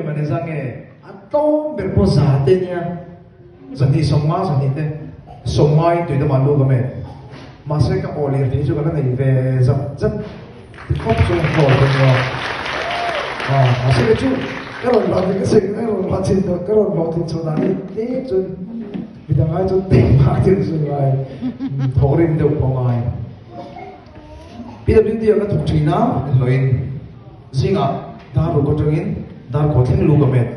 man engzah nge a tlawm ber pawh za te nia zahnih 50 zahnih te 50 in tui dama lu ka met mahse ka aw lir thei chu ka la nei ve zat zat ti khawp chu ka aw thei nia ah mahse kei chu ka rawn hlawh ka sawi ka rawn hlawh chin ka rawn hlawh thin chho dan hi tlem chuan midang ai chuan tengmah thil chu ngai thawhrim deuh pawh ngai. PWD ah ka thawk thin a, hlawhin zingah dar ruk atangin dar kaw thleng lu ka met.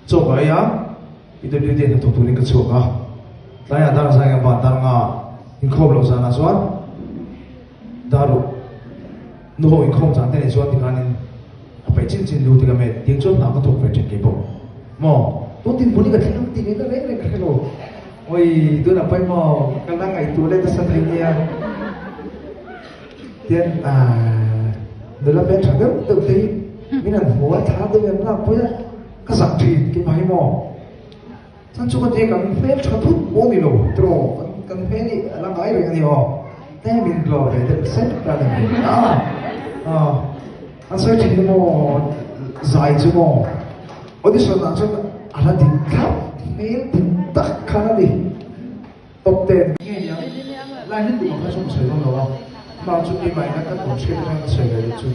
Chaw ka ei a, PWD ah hnathawk turin ka chhuak a. Tlaiah dar zai ka ban dar nga inkhawm loh zanah chuan dar ruk nuho inkhawm zan te nei chuan tikhanin a paih chin chin lu te ka met. Tiang chuan hna ka thawk ve thin kei pawh. Maw? Tun dinhmun hi ka thleng ang tih ngaihna reng reng ka hre lo. Oi, tunah pawh emaw ka la ngaihtuah leh nasa thei nia. Tian nula hmel tha deuh deuh te hi min han hmu a, thla deuh em lak pawh a ka zak thin keimah hi maw. Chuan chu ka tia kan hmel tha thut pawh ni lo tiraw, kan hmel hi a la ngai reng a ni aw. Tlem in glow ve deuh sek ta a ni. An sawi thin emaw zai chu maw audition ah chuan a la dik thlap hmel dik tak khan a ni top ten. Nge niang line hi tum ang kha chu ka sawi dawn lo a amah chu keimah in a ka tawn hriat atang ka sawi ve loh chu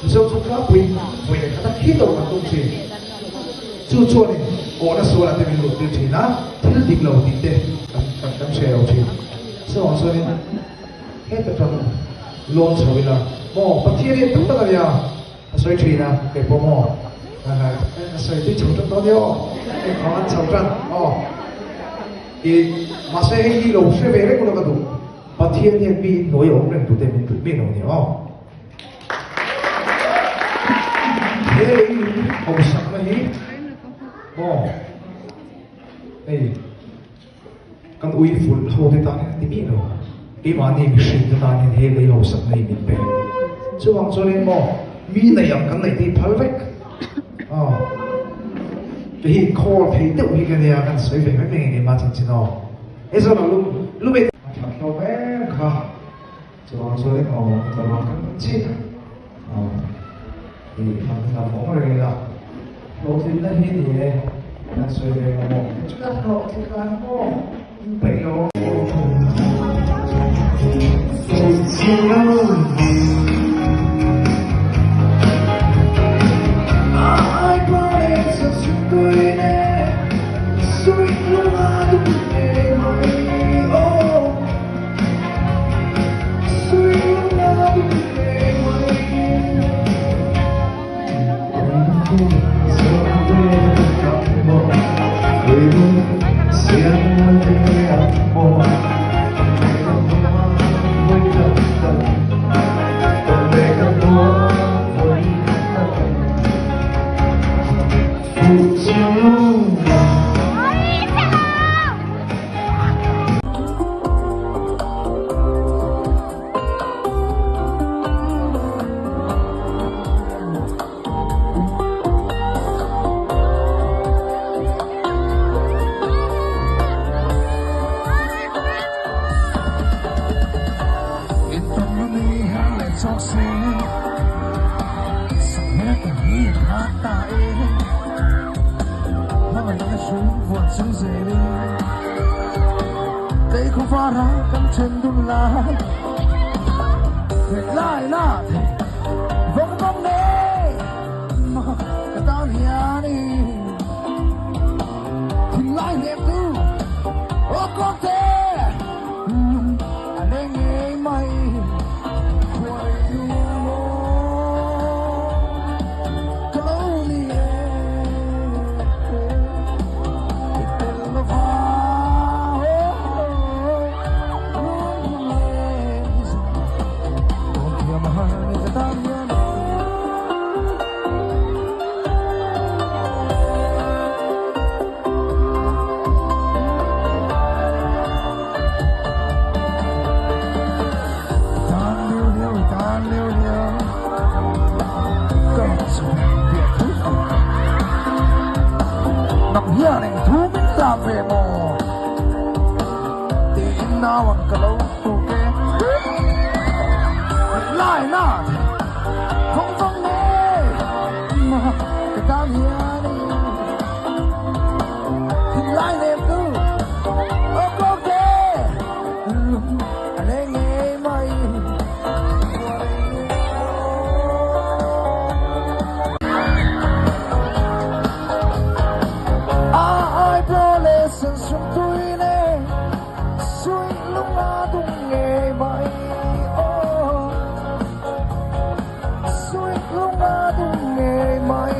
Mizo chu tlangpui vawi leh khat a khi tawh kan tum thin chu chuanin awhna sualah te min luh tir thin a thil dik lo tih te kan kan hre lo thin chuvang chuanin Heta tang lawn chho ila maw Pathian hi tak tak a nia a sawi thin a kei pawh maw a sawi tui chho tan dawn nia aw hei kha an chho tan aw i mahse hei hi lo hre ve reng ula ka duh Pathian hian mi in hnuai a awm reng tute min duh mi lo nia aw he lei in hausakna hi maw hei Kan ui fulh ho te tan hian a ti miah lo. Keimahni mihring te tan hian he lei hausakna hi min pe. Chuvang chuanin maw mi nei ang kan neih te hi phal vek. Aw. Kei hi call thei deuh hi ka nia kan sawi ve mai mai nge keimah chanchin aw. Hei zawn ah lum lum e. A that hlawm em kha. Chuvang chuanin aw ka ruang kan kan chhin a. Aw. I han lam awm reng ila. Hlawhtlinna hi ni e, kan sawi ve lo maw? Chutah hlawhtlinna maw in peih lo. Ka tan hianin thinlai nem tu aw kawngte lung a leng ngei mai. A eyebrow leh sensum tui nen suih lung a dum ngei mai aw. Suih lung a dum ngei mai.